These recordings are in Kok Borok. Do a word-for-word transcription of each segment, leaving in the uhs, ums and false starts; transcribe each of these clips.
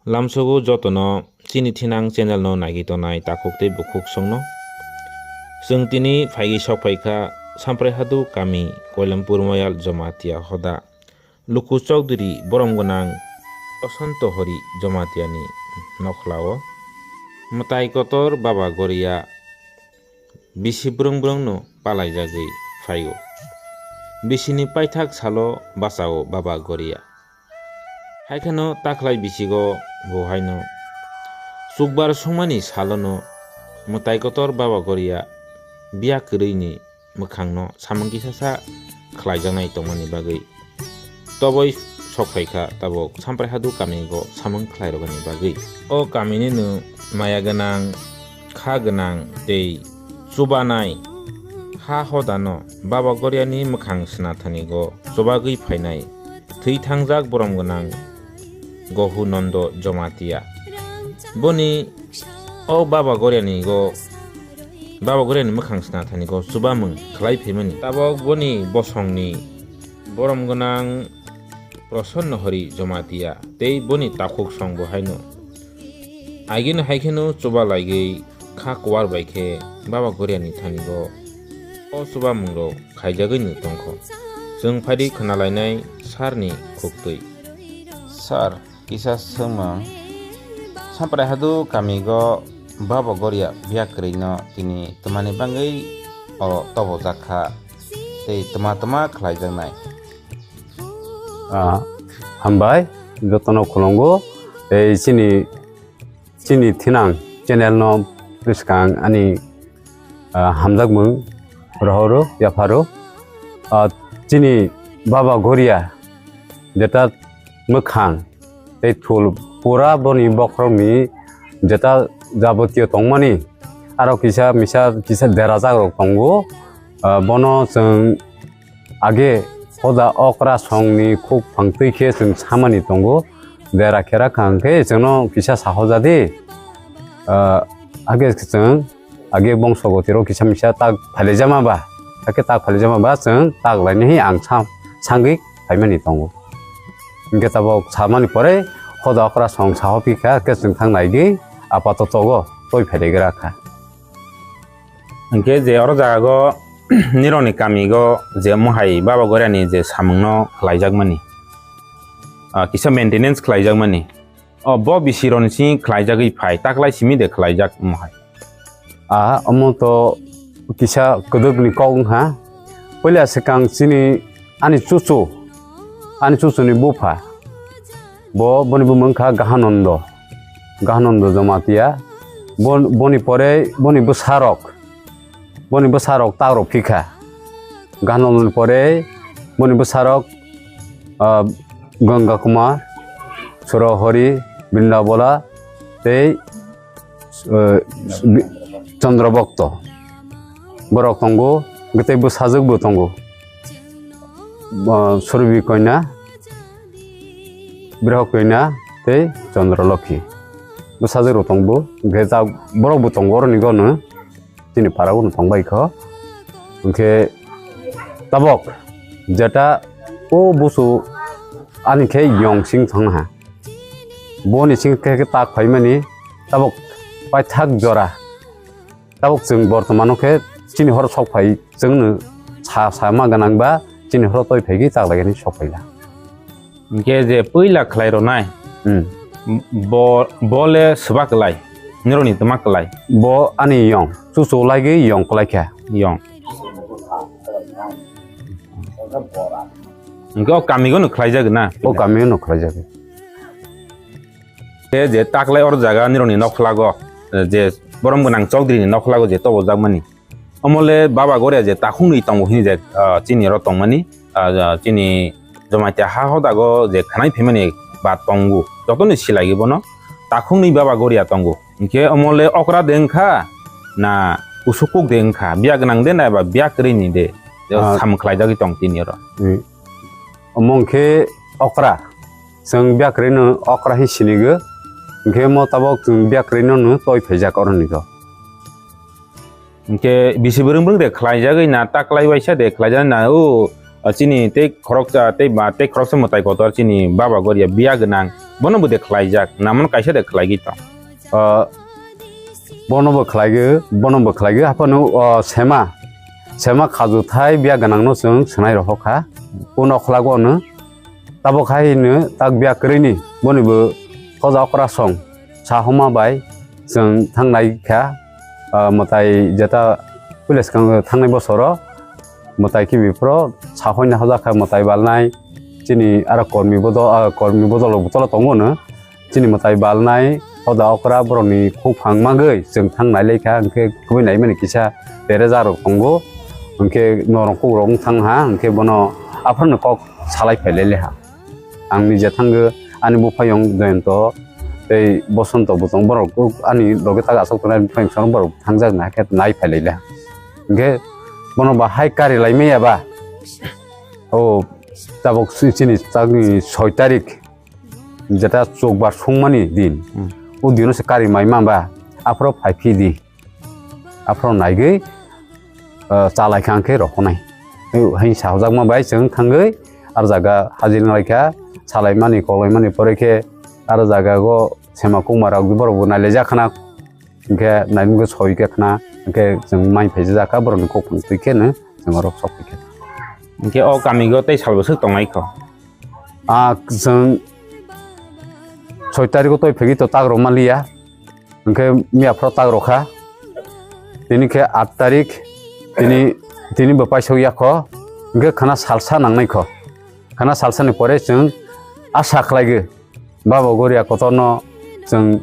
Lamsogo jotono chini thinang channel no nagwi tongnai takhuk tei bukhuk songno. Chwng tini phaigwi sok phaikha Sampraihadu kami Koilampur Moyal Jamatia hoda Luku Chowdhury borom gwnang Osonto Hori Jamatiani nokhlao. Mwtai kotor Baba Goria bisi brwng brwngno palaijagwi phaio. Bisini paithak salo bachao Baba Goria. Haikheno takhlai bisigo bo haino chukbar songmani salono mwtai kotor Baba Goria biya kwrwini mwkhangno samung kisasa khlaijaknai tongmani bagwi toboi sok phaikha tabuk Sampraihadu kamigo samung khlairokni bagwi. O kamini nwng maya gwnang, kha gwnang tei chubanai ha hodano Baba Goriani mwkhang swnathanigo chubagwi phainai thwi thangjak borom gwnang Gohu Nondo Jamatia. Boni o Baba Goriani go, Baba Goriani mwkhang swnathani go chubamung khlai phaimani. Tabok boni bosongni borom gwnang Prosonno Hori Jamatia tei boni takhuk song bo haino. Agini hai kheno chuba laigwi kha kuar bai khe Baba Goriani thani go o chubamung rok khaijagwi no tongkho. Chwng phaidi khwnalainai sir ni khuktwi. Sir, kisa swngmung. Sampraihadu kamigo Baba Goria biya kwrwino tini twmani bagwi o tobojak kha tei twma twma khlaijaknai. Ah, hambai, jotono khulungo. Tei chini, chini thinang channel no bwskang ani, ah, hamjakmung rohoro, yapharo. Ah, chini Baba Goria jeta mwkhang tei thul pura boni bokhorokni jeta jabotiyo tongmani, aro kisa misa kisa derajak rok tongo. Ah, bono chwng age hoda okra songni khuk phangtwi khe chwng samani tongo. Dera khera kha hwnkhe chwngno kisa sahojadi, ah, age chwng age bongso gotiro kisa misa tak phailaijama ba, hakhe tak phailaijama ba chwng tak lainai ang sa-, sangwi phaimani tongo. Hwnkhe tabok samani pore hoda okra song saho phikha, hakhe chwng thang naigwi apatotogo toi phailaigwra kha. Hwnkhe je oro jaga go nirokni kami go je mohai Baba Goriani je samung no khlaijakmani, ah, kisa maintenance khlaijakmani, o bo bisi roni simi khlaijagwi phai, taklai simi de khlaijak mohai? Ah, omo to kisa kwdwkni kok wngkha. Puila swkang chini ani chuchu, ani chuchuni bupha, bo boni bumung wngkha Gahanondo, Gahanondo Jamatia. Bon-, boni pore boni bwsarok, boni bwsarok takrok phikha. Gahanondo ni pore boni bwsarok, ah, Ganga Kumar, Surahori, Brindabola tei eh, Chandra Bhakta. Borok tongo, hwnkhe tei bwsajwk bo tongo. Bo Surbi Koina, Briho Koina tei Chandra Lokhi. Bwsajwk rok tongo, hwnkhe ta borok bo tongo oroni gono, chini para gono tongbai kho. Hwnkhe tabok jeta o busu ani khe yong sing thangha. Boni sing khe khe tak phaimani tabok paithak jora. Tabok chwng bortomano khe chini horo sok phai chwngno sa, sa ma gwnang ba chini horo toi phaigwi tak lagani sok phaila. Hwnkhe je puila khlai rwnai, hmm, bo, bo le swba kwlai, nirokni twma kwlai. Bo ani yong, chuchu laigwi yong kwlai kha. Yong. Hwnkhe o kamigo no khlaijak na? O kamigo no khlaijak. Tei je taklai oro jaga nirokni nokhlago, je borom gwnang Chaudhary ni nokhlago je tobojakmani. Omo le Baba Goria je takhuknwi tongo hini je, ah, chini oro tongmani, ah, chini Jamatia ha hodago je khanai phaimani ba tongo, jotoni silaiwi bono takhuknwi Baba Goria tongo. Hinkhe omo le okra de wngkha na kusukuk de wngkha, biya gwnang de naiba biya kwrwini de, je, ah, samung khlaijagwi tong tini oro. Hmm. Omo hinkhe okra. Chwng biya kwrwino okra hi sinigo, hinkhe mo tabok chwng biya kwrwino no toi phaijak oroni go. Hinkhe bisi bwrwng bwrwng de khlaijagwi na, taklai waisa de khlaijak na, o Ah, chini tei khoroksa, tei ba, tei khoroksa mwtai kotor chini Baba Goria biya gwnang, bono bo de khlaijak, namano kaisa de khlaigwi tong. Ah, bono bo khlaigwi, bono bo khlaigwi, haphano, ah, sema, sema khajuthai biya gwnangno chwng swnai rohor kha. O nokhwlago no tabok hai hino tak biya kwrwini, boni bo hoja okra song sa homa bai chwng thangnai kha, ah, mwtai jeta puila swkang thangnai bosoro mwtai kibi phro sa hoina hoja kha mwtai balnai chini aro kormi bodol, ah, kormi bodol rok botolo tongo no. Chini mwtai balnai hoda okra borokni khukphang mangwi chwng thang nailai kha, hwnkhe kubui naimani kisa tere ja rok tongo, hwnkhe norok kukrok wng thang ha, hwnkhe bono aphano kok salai phai lai le ha. Ang nije thangwi ani buphayung Joyonto tei Bosonto bo tong, borok ani loge tak aswk tongnai buphayung song borok thangjak na khe nai phai lai le ha. Hwnkhe bono bahai kari lai maya ba, o tabok si-, chini takni soi tarik jeta chokbar songmani din, Hmm. o dino se kari mai mamba, aphro phai phi di, aphro naigwi, ah, chalai kha hwnkhe rohornai. Hai sahojakma bai chwng thangwi, ar jaga hajir nai kha, salaimani, koklaimani pore khe, ar jaga go sema kungma rok borok bo nailaijak khna, hwnkhe naimung khe soi khe khna, hwnkhe chwng mai phaijak kha, borokni kok phang twi khe no chwng oro sok khe. Hwnkhe o kami go tei salbo swk tongnai kho. Ah, chwng soi tarikh o toi phegwi to tak rw maliya, hwnkhe miya phro tak rw kha, tini khe aat tarikh, tini, tini bo paisok ya kho, hwnkhe khana salsa nangnai kho, khana salsa ni pore chwng asa khlai gwi Baba Goria kotor no chwng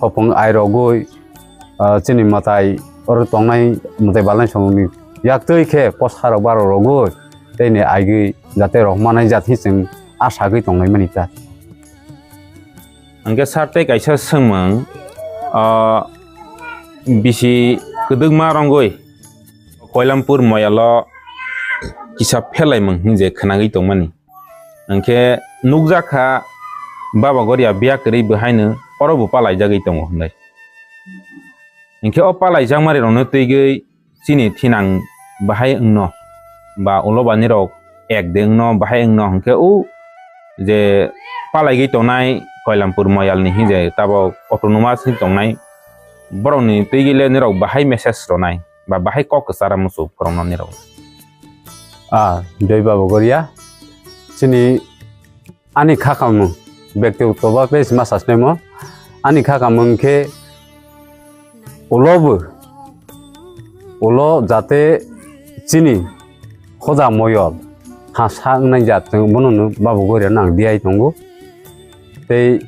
hopung ai rogwi, ah, chini mwtai oro tongnai mwtai balnai songni yak twi khe posa rok baro rogwi tei ni aigwi jate rok manai jat hi chwng asa gwi tongnai mani ta. Hwnkhe sir tei kaisa swngmung, ah, bisi kwdwkma rongwi Koilampur moyalo kisa phelaimung hinwi je khwnagwi tongmani. Hwnkhe nukjak kha Baba Goria biya kwrwi bwhaino oro bo palaijagwi tongo hwnwi. Hwnkhe o palaijakmani rokno twigwi chini thinang bahai wngno ba ulo bani rok ek de wngno bahai wngno hwnkhe o je palaigwi tongnai Koilampur moyalni hinje tabok autonomous hinwi tongnai borokni twigwi le nirok bahai message rwnai ba bahai kok kwchara muchung phwrwngno nirok. Ah, Joy Baba Goria, chini ani kha kamung, bektigoto ba pes ma sasnaimo, ani kha kamung khe ulo bo, ulo jate chini hoda moyol ha sa wngnai jat chwng bono no Baba Goria no ang diai tongo. Tei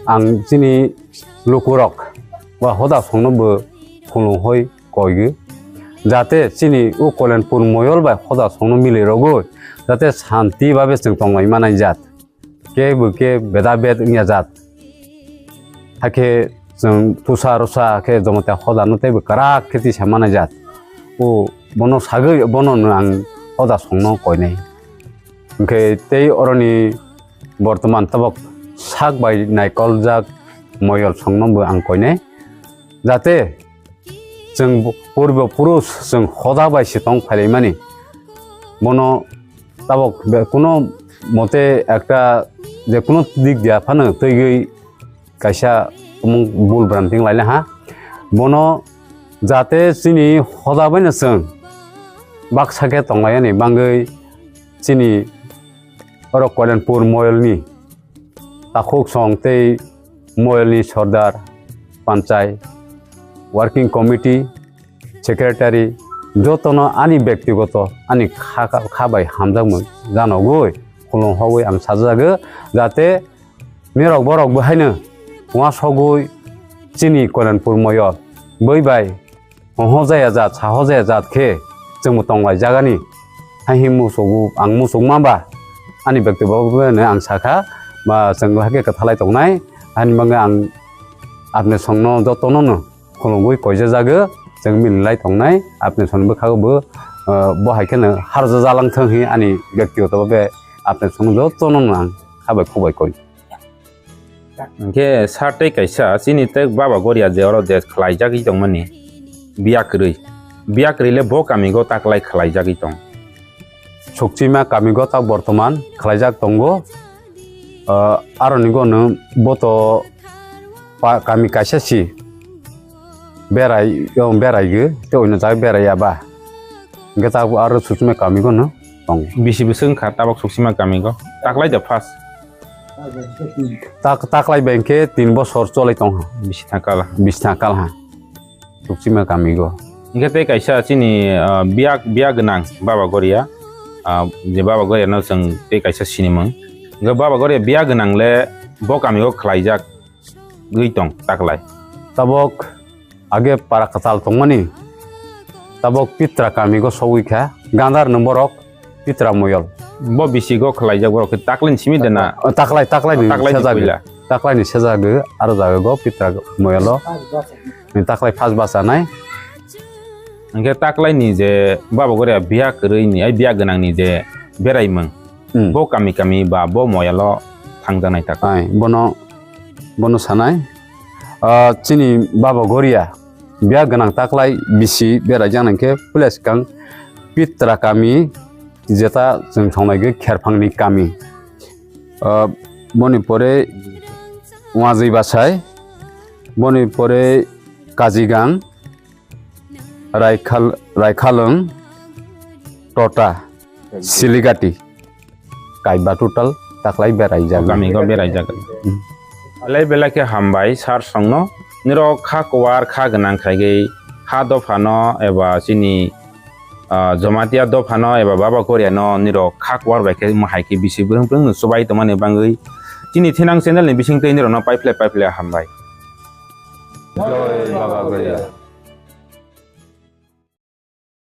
ang chini lukurok ba hoda songno bo khulung hoi koigwi, jate chini o Kolenpur moyol bai hoda songno milwi rogwi, jate santi babe chwng tonglai manai jat, kebo khe beda bed wngya jat. Hakhe chwng tusa rusa khe jomote hoda no teibo kwrak khe tisa manai jat. O bono sagwi bono no ang hoda songno koinai. Hwnkhe tei oroni bortoman tabok sak bai naikoljak moyol songno bo ang koinai. Jate chwng purbo purush chwng hoda bai se tong phailaimani. Bono tabok be-, kuno mote ekta je kuno dik dia phano twigwi kaisa omong bul bran ting laina ha. Bono jate chini hoda baino chwng baksa khe tonglaiyani bangwi chini oro Koilanpur moyolni takhuk song tei moyolni sordar, panchai, working committee, secretary, jotono ani bektigoto ani kha, kha bai hamjakmung janogwi khulung hogwi ang sajago, jate nirok borok bo haino uasogwi chini Koilanpur moyol bwi bai Hojaya jat, sa hojaya jat khe chwngbo tonglaijagani. Hai himwi muchungo, ang muchungma ba ani bektigoto ang sakha, ba chwng hakhe kwthalai tongnai. Ani bagwi ang apni songno jotono no khulumgwi koijajago, chwng mililai tongnai. Apni songni bwkhago bo, ah, bo hai kheno harjajalang thung hi ani bektigoto bhabe apni songno jotono no ang kha bai khuk bai koi. Hwnkhe sir tei kaisa chini tei Baba Goria je oro je khlaijagwi tongmani biya kwrwi. Biya kwrwi le bo kamigo taklai khlaijagwi tong. Sukchima kamigo tak bortoman khlaijak tongo. Ah, aroni gono boto pa-, kami kaisa si berai, o berai ge, te oino jaga berai ya ba. Hingke tak aro Sukchima kamigo no tongo. Bisi bwswk wngkha tabok Sukchima kamigo? Taklai de first. Tak-, taklai bai hingke tin bosor cholai tongha. Bisi thang kal ha. Bisi thang kal ha. Sukchima kamigo. Hingke tei kaisa chini, ah, biyak, biyak gwnang Baba Goria, ah, je Baba Goria no chwng tei kaisa sinimung. Hingke Baba Goria biyak gwnang le bo kamigo khlaijak gwi tong taklai. Tabok age para kwtal tongmani, tabok Pitra kamigo sogwi kha, Gandhar no borok Pitra Moyol. Bo bisigo khlaijak borok khe taklai ni simi de na? O, taklai, taklai ni Taklai ni sejak. Puila. Taklai ni sejak, aro jaga go Pitra Moyolo. Ni taklai first bachanai. Hingke taklai ni je Baba Goria biya kwrwi ni, ai biya gwnang ni je beraimung. Hmm. Bo kami kami ba bo moyalo thangjaknai taklai. Ai, bono, bono sanai. Ah, chini Baba Goria biya gwnang taklai bisi beraijaknai khe puila swkang Pitra kami, jeta chwng songnai khe Kherphangni kami. Ah, boni pore Wajwi Bachai, boni pore Kajigang, Raikhal-, Raikhalwng, Tota, Siligati. Kaiba total taklai beraijak. Kami go beraijak. Hmm. Belai belai khe hambai sir songno. Nirok kha kuwar kha gwnang khaigwi ha dophano eba chini, ah, Jamatia dophano eba Baba Goria no nirok kha kuwar bai khe mohai khe bisi bwrwng bwrwng no chubai tongmani bangwi chini Thinang channel ni bisingtwi nirok no paiphle paiphle hambai. Joi Baba Goria.